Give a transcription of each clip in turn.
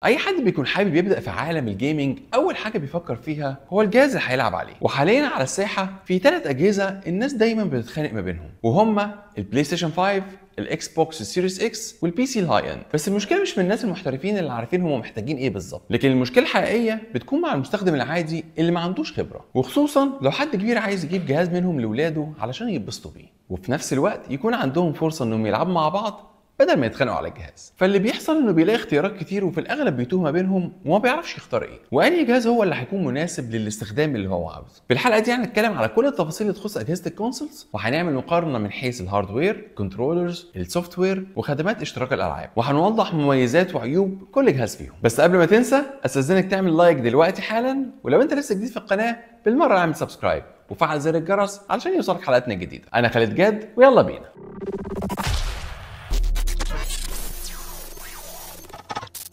اي حد بيكون حابب يبدا في عالم ال gaming اول حاجة بيفكر فيها هو الجهاز اللي هيلعب عليه. وحاليا على الساحة في 3 اجهزة الناس دايما بتتخانق ما بينهم، وهما ال PlayStation 5، ال Xbox Series X، وال PC ال high end. بس المشكلة مش من الناس المحترفين اللي عارفين هم محتاجين ايه بالظبط، لكن المشكلة الحقيقية بتكون مع المستخدم العادي اللي ما عندوش خبره، وخصوصا لو حد كبير عايز يجيب جهاز منهم لاولاده علشان يتبسطوا بيه، وفي نفس الوقت يكون عندهم فرصة انهم يلعبوا مع بعض بدل ما يتخانقوا على الجهاز. فاللي بيحصل انه بيلاقي اختيارات كتير، وفي الاغلب بيتوه ما بينهم وما بيعرفش يختار ايه وانهي جهاز هو اللي هيكون مناسب للاستخدام اللي هو عاوزه. في الحلقة دي هنتكلم على كل التفاصيل اللي تخص اجهزة ال consoles، وهنعمل مقارنة من حيث ال hardware، controllers، ال software، وخدمات اشتراك الالعاب، وهنوضح مميزات وعيوب كل جهاز فيهم. بس قبل ما تنسى استاذنك تعمل like دلوقتي حالا، ولو انت لسه جديد في القناة بالمرة اعمل subscribe وفعل زر الجرس علشان يوصلك حلقاتنا الجديدة. انا خالد جاد ويلا بينا.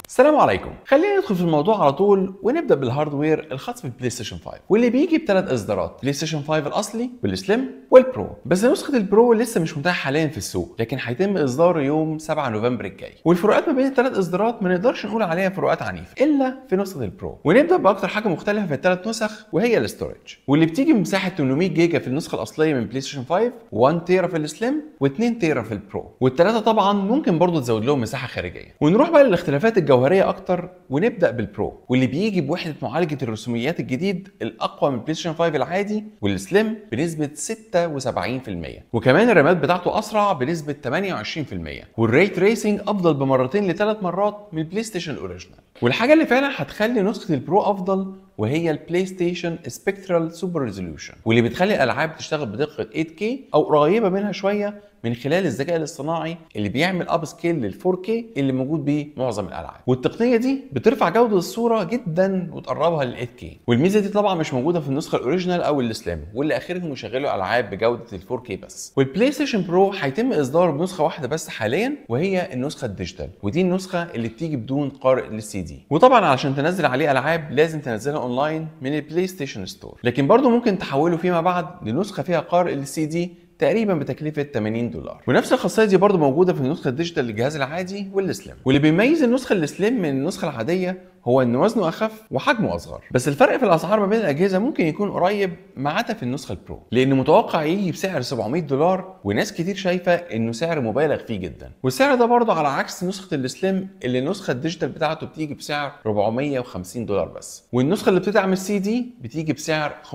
السلام عليكم. خلينا ندخل في الموضوع على طول ونبدا بال hardware الخاص بال PlayStation 5، واللي بيجي بثلاث اصدارات: PlayStation 5 الاصلي وال Slim وال Pro. بس نسخه ال Pro لسه مش متاحة حاليا في السوق، لكن هيتم اصداره يوم 7 نوفمبر الجاي. والفروقات ما بين الثلاث اصدارات ما نقدرش نقول عليها فروقات عنيفة الا في نسخه ال Pro. ونبدا باكتر حاجة مختلفة في الثلاث نسخ وهي ال storage، واللي بتيجي بمساحة 800 جيجا في النسخة الاصلية من PlayStation 5، 1 تيرا في ال Slim، و2 تيرا في ال Pro. والثلاثة طبعا ممكن برضه تزود لهم مساحة خارجية. ونروح بقى للاختلافات الجوهرية اكتر، ونبدا بال Pro، واللي بيجي بوحده معالجة الرسوميات الجديد الاقوى من PlayStation 5 العادي وال Slim بنسبة 76%، وكمان الرامات بتاعته اسرع بنسبة 28%، وال ray tracing افضل بمرتين لثلاث مرات من ال PlayStation ال original. والحاجة اللي فعلا هتخلي نسخه ال Pro افضل وهي ال PlayStation Spectral Super Resolution، واللي بتخلي الالعاب تشتغل بدقة 8K او قريبه منها شوية من خلال الذكاء الاصطناعي اللي بيعمل upscale لل 4K اللي موجود بيه معظم الالعاب. والتقنية دي بترفع جوده الصورة جدا وتقربها لل 8K، والميزة دي طبعا مش موجودة في النسخة ال original او ال Slim، واللي اخرهم يشغلوا العاب بجوده ال 4K بس. وال PlayStation Pro هيتم اصداره بنسخه واحدة بس حاليا، وهي النسخة ال digital، ودي النسخة اللي بتيجي بدون قارئ للسي دي. وطبعا علشان تنزل عليه العاب لازم تنزلها اونلاين من ال PlayStation Store، لكن برضه ممكن تحوله فيما بعد لنسخه فيها قارئ للسي دي تقريبا بتكلفه $80. ونفس الخاصية دي برضو موجودة في النسخة ال digital للجهاز العادي وال Slim. واللي بيميز النسخة ال Slim من النسخة العادية هو ان وزنه اخف وحجمه اصغر. بس الفرق في الاسعار ما بين الاجهزة ممكن يكون قريب ما عدا في النسخة ال Pro، لانه متوقع يجي بسعر $700، وناس كتير شايفه انه سعر مبالغ فيه جدا. والسعر ده برضه على عكس نسخه ال Slim اللي النسخة ال digital بتاعته بتيجي بسعر $450 بس، والنسخة اللي بتدعم السي دي بتيجي بسعر $500.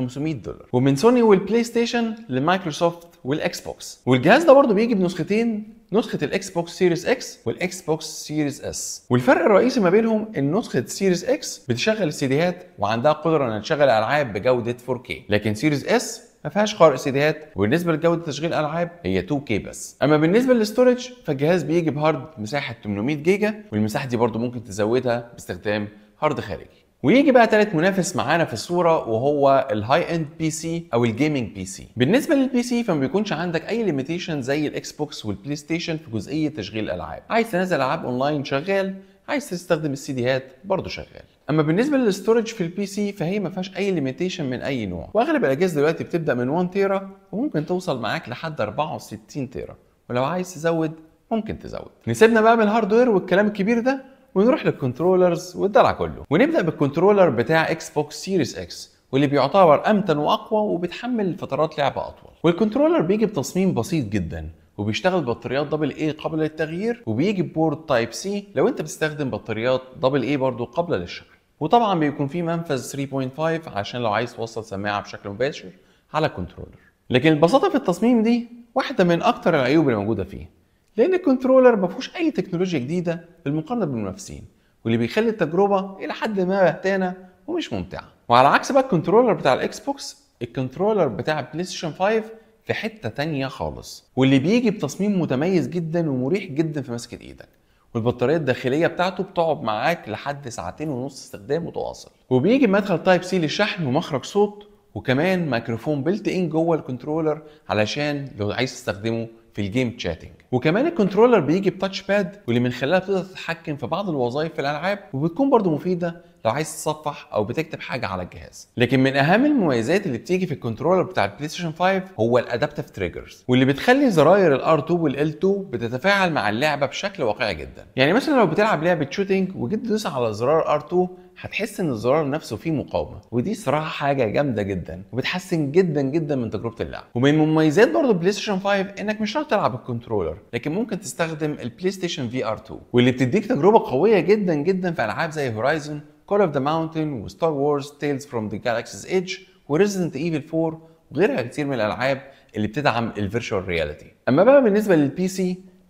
ومن سوني وال PlayStation ل Microsoft وال Xbox. والجهاز ده برضه بيجي بنسختين، نسخة ال Xbox Series X وال Xbox Series S. والفرق الرئيسي ما بينهم ان نسخة Series X بتشغل السيديهات وعندها قدرة انها تشغل العاب بجودة 4K، لكن Series S ما فيهاش قارئ سيديهات، وبالنسبة لجودة تشغيل الالعاب هي 2K بس. اما بالنسبة لل storage فالجهاز بيجي ب hard مساحة 800 جيجا، والمساحة دي برضه ممكن تزودها باستخدام hard خارجي. ويجي بقى ثالث منافس معانا في الصورة وهو ال high end PC او ال gaming PC. بالنسبة لل PC فما بيكونش عندك اي limitation زي ال Xbox وال PlayStation في جزئية تشغيل الالعاب، عايز تنزل العاب اونلاين شغال، عايز تستخدم السيديهات برضه شغال. اما بالنسبة لل storage في ال PC فهي ما فيهاش اي limitation من اي نوع، واغلب الاجهزة دلوقتي بتبدا من 1 تيرا وممكن توصل معاك لحد 64 تيرا، ولو عايز تزود ممكن تزود. نسيبنا بقى من ال hardware والكلام الكبير ده ونروح لل controllers والدلع كله. ونبدا بال controller بتاع Xbox Series X، واللي بيعتبر امتن واقوى وبيتحمل فترات لعب اطول. وال controller بيجي بتصميم بسيط جدا، وبيشتغل بطاريات double A قابله للتغيير، وبيجي ب port Type C لو انت بتستخدم بطاريات double A برضه قابله للشحن. وطبعا بيكون فيه منفذ 3.5 عشان لو عايز توصل سماعه بشكل مباشر على ال controller. لكن البساطة في التصميم دي واحدة من اكتر العيوب اللي موجودة فيه، لان ال controller ما فيهوش اي تكنولوجيا جديدة بالمقارنة بالمنافسين، واللي بيخلي التجربة الى حد ما بهتانه ومش ممتعة. وعلى عكس بقى ال controller بتاع ال Xbox، ال controller بتاع PlayStation 5 في حتة تانية خالص، واللي بيجي بتصميم متميز جدا ومريح جدا في مسكه ايدك، والبطاريه الداخلية بتاعته بتقعد معاك لحد 2.5 ساعات استخدام متواصل. وبيجي بمدخل Type C للشحن ومخرج صوت، وكمان ميكروفون built in جوه ال controller علشان لو عايز تستخدمه في ال game chatting. وكمان ال controller بيجي ب touch pad، واللي من خلالها بتقدر تتحكم في بعض الوظائف في الالعاب، وبتكون برضو مفيدة لو عايز تتصفح او بتكتب حاجة على الجهاز. لكن من اهم المميزات اللي بتيجي في ال controller بتاع ال PlayStation 5 هو ال adaptive triggers، واللي بتخلي زراير ال R2 وال L2 بتتفاعل مع اللعبة بشكل واقعي جدا. يعني مثلا لو بتلعب لعبه shooting وجيت تدوس على زرار R2 هتحس ان الزرار نفسه فيه مقاومة، ودي صراحة حاجة جامدة جدا وبتحسن جدا جدا من تجربه اللعب. ومن مميزات برضه PlayStation 5 انك مش شرط تلعب بال controller، لكن ممكن تستخدم ال PlayStation VR 2، واللي بتديك تجربه قوية جدا جدا في العاب زي Horizon، Call of the Mountain، و Star Wars Tales from the Galaxy's Edge، و Resident Evil 4، وغيرها كتير من الالعاب اللي بتدعم ال virtual reality. اما بقى بالنسبة لل PC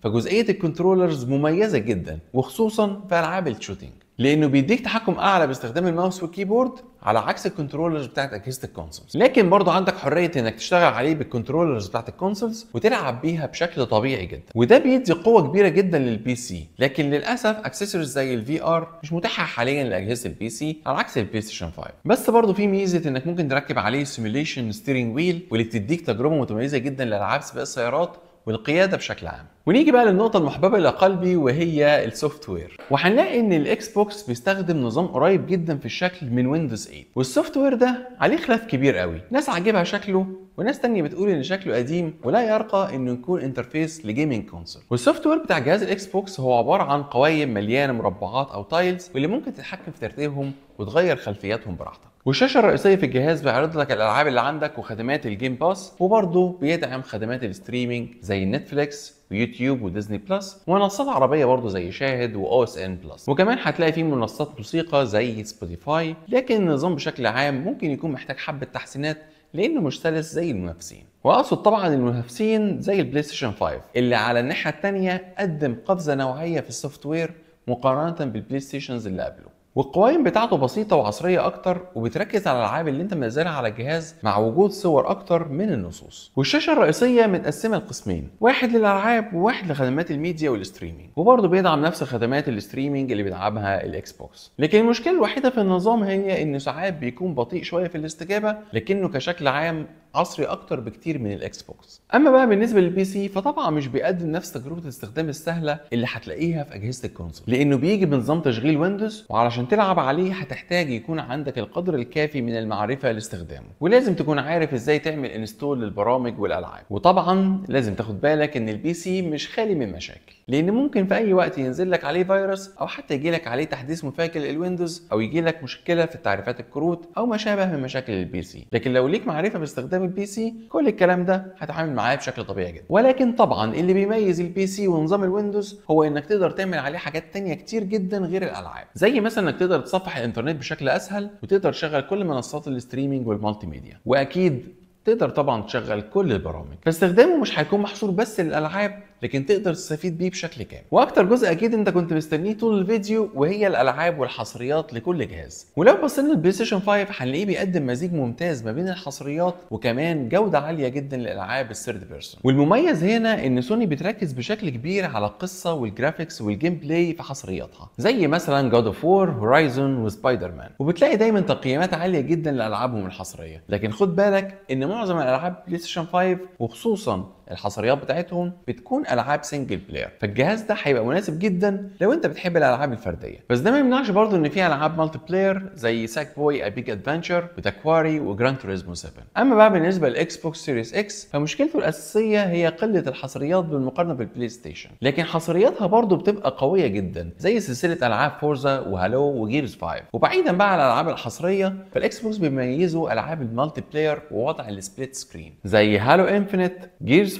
فجزئيه ال controllers مميزة جدا، وخصوصا في العاب ال shooting، لانه بيديك تحكم اعلى باستخدام ال mouse وال keyboard على عكس ال controllers بتاعت اجهزة ال consoles. لكن برضه عندك حرية انك تشتغل عليه بال controllers بتاعت ال consoles وتلعب بيها بشكل طبيعي جدا، وده بيدي قوة كبيرة جدا لل PC. لكن للاسف اكسسوارز زي ال VR مش متاحة حاليا لاجهزة ال PC على عكس ال PlayStation 5. بس برضه في ميزة انك ممكن تركب عليه simulation steering wheel، واللي بتديك تجربه متميزة جدا لالعاب سباق السيارات والقيادة بشكل عام. ونيجي بقى للنقطة المحببة الى قلبي وهي ال software، وهنلاقي ان ال Xbox بيستخدم نظام قريب جدا في الشكل من Windows 8، وال software ده عليه خلاف كبير قوي، ناس عاجبها شكله وناس تانية بتقول ان شكله قديم ولا يرقى انه يكون interface ل gaming console. وال software بتاع جهاز ال Xbox هو عبارة عن قوايم مليانة مربعات او tiles، واللي ممكن تتحكم في ترتيبهم وتغير خلفياتهم براحتك. والشاشه الرئيسية في الجهاز بيعرض لك الالعاب اللي عندك وخدمات ال Game Pass، وبرضه بيدعم خدمات ال streaming زي Netflix و YouTube و Disney Plus، ومنصات عربية برضه زي شاهد و OSN Plus، وكمان هتلاقي فيه منصات موسيقى زي Spotify. لكن النظام بشكل عام ممكن يكون محتاج حبه تحسينات لانه مش سلس زي المنافسين، واقصد طبعا المنافسين زي ال PlayStation 5 اللي على الناحية الثانية قدم قفزه نوعية في ال software مقارنة بال PlayStations اللي قبله. والقوائم بتاعته بسيطة وعصرية أكتر، وبتركز على الألعاب اللي أنت منزلها على الجهاز مع وجود صور أكتر من النصوص. والشاشة الرئيسية متقسمة لقسمين، واحد للألعاب وواحد لخدمات ال media وال streaming، وبرضه بيدعم نفس خدمات ال streaming اللي بيدعمها ال Xbox. لكن المشكلة الوحيدة في النظام هي إنه ساعات بيكون بطيء شوية في الاستجابة، لكنه كشكل عام عصري اكتر بكتير من ال Xbox. اما بقى بالنسبة لل PC فطبعا مش بيقدم نفس تجربه الاستخدام السهلة اللي هتلاقيها في اجهزة ال console، لانه بيجي بنظام تشغيل Windows، وعلشان تلعب عليه هتحتاج يكون عندك القدر الكافي من المعرفة لاستخدامه، ولازم تكون عارف ازاي تعمل install للبرامج والالعاب. وطبعا لازم تاخد بالك ان ال PC مش خالي من مشاكل، لان ممكن في اي وقت ينزل لك عليه فيروس، او حتى يجي لك عليه تحديث مفاجئ لل Windows، او يجي لك مشكلة في تعريفات الكروت، او ما شابه من مشاكل ال PC. لكن لو ليك معرفة باستخدام ال PC كل الكلام ده هتعامل معاه بشكل طبيعي جدا. ولكن طبعا اللي بيميز ال PC ونظام ال Windows هو انك تقدر تعمل عليه حاجات تانية كتير جدا غير الالعاب، زي مثلا انك تقدر تصفح الانترنت بشكل اسهل، وتقدر تشغل كل منصات ال streaming وال multimedia، واكيد تقدر طبعا تشغل كل البرامج. فاستخدامه مش هيكون محصور بس للالعاب، لكن تقدر تستفيد بيه بشكل كامل. واكتر جزء اكيد انت كنت مستنيه طول الفيديو وهي الالعاب والحصريات لكل جهاز. ولو بصينا لل PlayStation 5 هنلاقيه بيقدم مزيج ممتاز ما بين الحصريات وكمان جوده عالية جدا للالعاب ال third person. والمميز هنا ان سوني بتركز بشكل كبير على القصة وال graphics وال gameplay في حصرياتها، زي مثلا God of War، Horizon، و Spider-Man، وبتلاقي دايما تقييمات عالية جدا لالعابهم الحصريه. لكن خد بالك ان معظم الالعاب PlayStation 5 وخصوصا الحصريات بتاعتهم بتكون العاب single player، فالجهاز ده هيبقى مناسب جدا لو انت بتحب الالعاب الفردية. بس ده ما يمنعش برضه ان في العاب multiplayer زي Sackboy A Big Adventure و The Quarry و Gran Turismo 7. اما بقى بالنسبة لل Xbox Series X فمشكلته الاساسية هي قلة الحصريات بالمقارنة بال PlayStation، لكن حصرياتها برضه بتبقى قوية جدا زي سلسلة العاب Forza و Halo و Gears 5. وبعيدا بقى عن الالعاب الحصريه فال Xbox بيميزوا العاب ال multiplayer ووضع ال split screen زي Halo Infinite، Gears 5،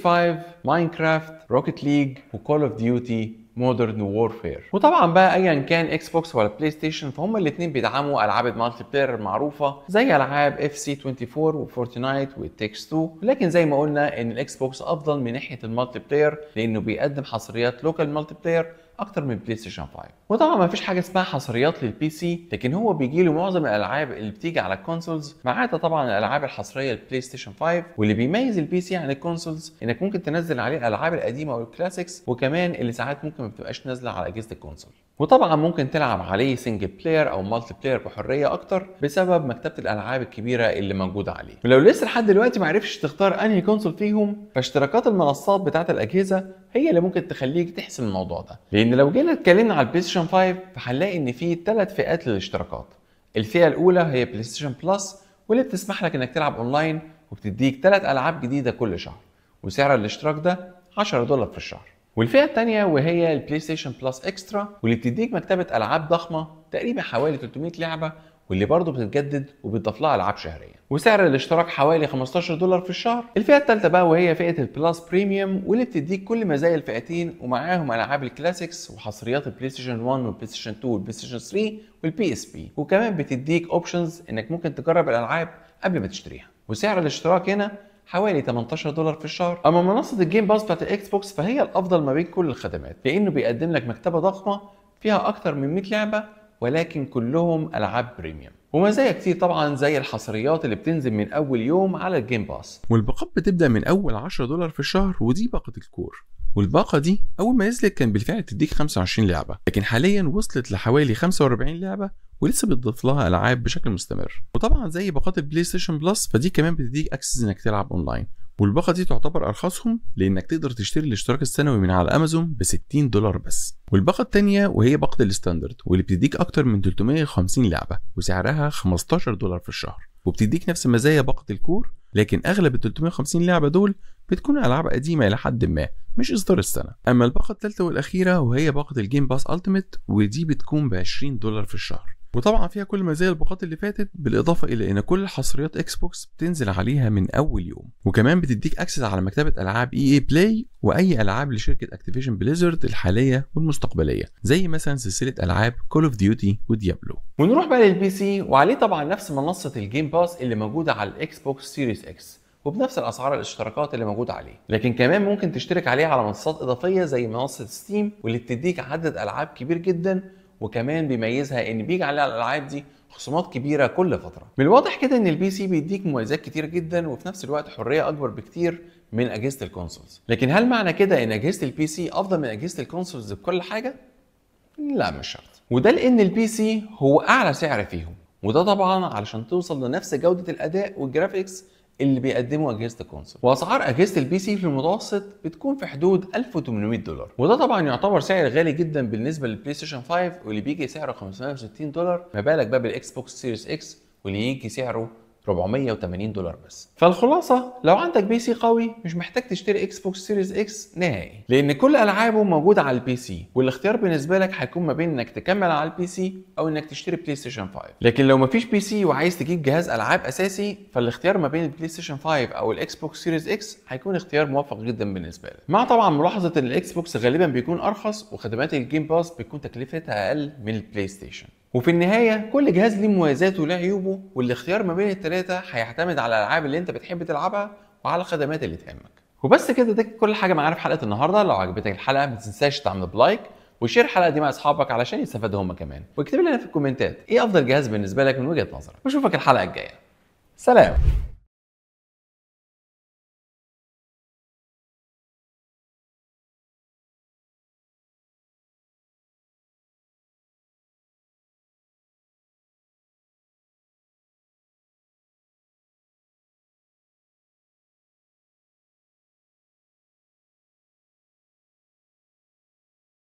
Minecraft، Rocket League، و Call of Duty Modern Warfare. وطبعا بقى ايا كان Xbox ولا PlayStation فهم الاثنين بيدعموا العاب ال multiplayer المعروفة زي العاب FC 24 و Fortnite و It Takes 2، لكن زي ما قلنا ان ال Xbox افضل من ناحية ال multiplayer لانه بيقدم حصريات local multiplayer اكتر من PlayStation 5. وطبعا ما فيش حاجة اسمها حصريات لل PC، لكن هو بيجي له معظم الالعاب اللي بتيجي على ال consoles ما عدا طبعا الالعاب الحصريه لل PlayStation 5. واللي بيميز ال PC عن ال consoles انك ممكن تنزل عليه الالعاب القديمة وال classics، وكمان اللي ساعات ممكن ما بتبقاش نازله على اجهزة ال console. وطبعا ممكن تلعب عليه single player او multiplayer بحرية اكتر بسبب مكتبه الالعاب الكبيرة اللي موجودة عليه. ولو لسه لحد دلوقتي معرفش تختار انهي console فيهم، فاشتراكات المنصات بتاعه الاجهزة هي اللي ممكن تخليك تحسم الموضوع ده. لان لو جينا اتكلمنا على البلاي ستيشن 5 فهنلاقي ان في 3 فئات للاشتراكات. الفئة الاولى هي بلاي ستيشن Plus، واللي بتسمح لك انك تلعب اونلاين وبتديك 3 العاب جديدة كل شهر، وسعر الاشتراك ده $10 في الشهر. والفئة الثانية وهي البلاي ستيشن Plus Extra، واللي بتديك مكتبه العاب ضخمة تقريبا حوالي 300 لعبه، واللي برضه بتتجدد وبتضاف لها العاب شهرية، وسعر الاشتراك حوالي $15 في الشهر. الفئة الثالثة بقى وهي فئة ال Plus Premium، واللي بتديك كل مزايا الفئتين ومعاهم العاب ال classics وحصريات البلاي ستيشن 1 والبلاي ستيشن 2 والبلاي ستيشن 3 وال PSP، وكمان بتديك options انك ممكن تجرب الالعاب قبل ما تشتريها، وسعر الاشتراك هنا حوالي $18 في الشهر. اما منصة ال Game Pass بتاعت الاكس بوكس فهي الافضل ما بين كل الخدمات، لانه بيقدم لك مكتبه ضخمة فيها اكتر من 100 لعبه، ولكن كلهم العاب premium، ومزايا كتير طبعا زي الحصريات اللي بتنزل من اول يوم على ال Game Pass. والباقات بتبدا من اول $10 في الشهر، ودي باقه ال Core. والباقه دي اول ما نزلت كان بالفعل تديك 25 لعبه، لكن حاليا وصلت لحوالي 45 لعبه، ولسه بتضيف لها العاب بشكل مستمر. وطبعا زي باقات البلاي ستيشن Plus فدي كمان بتديك access انك تلعب اونلاين، والباقه دي تعتبر ارخصهم لانك تقدر تشتري الاشتراك السنوي من على امازون ب $60 بس. والباقه الثانية وهي باقه ال Standard، واللي بتديك اكتر من 350 لعبه وسعرها $15 في الشهر، وبتديك نفس مزايا باقه ال Core، لكن اغلب ال 350 لعبه دول بتكون العاب قديمة الى حد ما مش اصدار السنة. اما الباقه الثالثة والاخيرة وهي باقه ال Game Pass Ultimate، ودي بتكون ب $20 في الشهر، وطبعا فيها كل مزايا الباقات اللي فاتت، بالاضافة الى ان كل حصريات اكس بوكس بتنزل عليها من اول يوم، وكمان بتديك access على مكتبه العاب EA Play واي العاب لشركة Activision Blizzard الحالية والمستقبليه، زي مثلا سلسلة العاب Call of Duty و Diablo. ونروح بقى لل PC، وعليه طبعا نفس منصة ال Game Pass اللي موجودة على الاكس بوكس Series X، وبنفس الاسعار الاشتراكات اللي موجودة عليه، لكن كمان ممكن تشترك عليه على منصات اضافية زي منصة Steam، واللي بتديك عدد العاب كبير جدا، وكمان بيميزها ان بيجي عليها الالعاب دي خصومات كبيرة كل فترة. من الواضح كده ان ال PC بيديك مميزات كتير جدا، وفي نفس الوقت حرية اكبر بكتير من اجهزة ال consoles. لكن هل معنى كده ان اجهزة ال PC افضل من اجهزة ال consoles بكل حاجة؟ لا مش شرط، وده لان ال PC هو اعلى سعر فيهم، وده طبعا علشان توصل لنفس جوده الاداء وال graphics اللي بيقدموا اجهزة ال console. واسعار اجهزة ال PC في المتوسط بتكون في حدود $1800، وده طبعا يعتبر سعر غالي جدا بالنسبة للبلاي ستيشن 5 واللي بيجي سعره $560، ما بالك بقى بالاكس بوكس Series X واللي يجي سعره $480 بس. فالخلاصة لو عندك PC قوي مش محتاج تشتري اكس بوكس Series X نهائي، لان كل العابه موجودة على ال PC، والاختيار بالنسبة لك هيكون ما بين انك تكمل على ال PC او انك تشتري بلاي ستيشن 5. لكن لو مفيش PC وعايز تجيب جهاز العاب اساسي، فالاختيار ما بين البلاي ستيشن 5 او الاكس بوكس Series X هيكون اختيار موفق جدا بالنسبة لك، مع طبعا ملاحظة ان الاكس بوكس غالبا بيكون ارخص وخدمات ال Game Pass بتكون تكلفتها اقل من البلاي ستيشن. وفي النهاية كل جهاز ليه مميزاته وليه عيوبه، والاختيار ما بين الثلاثة هيعتمد على الألعاب اللي أنت بتحب تلعبها وعلى الخدمات اللي تهمك. وبس كده، ده كل حاجة معانا في حلقة النهاردة. لو عجبتك الحلقة ما تنساش تعمل ب like و share الحلقة دي مع أصحابك علشان يستفادوا هم كمان، واكتب لنا في الكومنتات إيه أفضل جهاز بالنسبة لك من وجهة نظرك. وأشوفك الحلقة الجاية. سلام.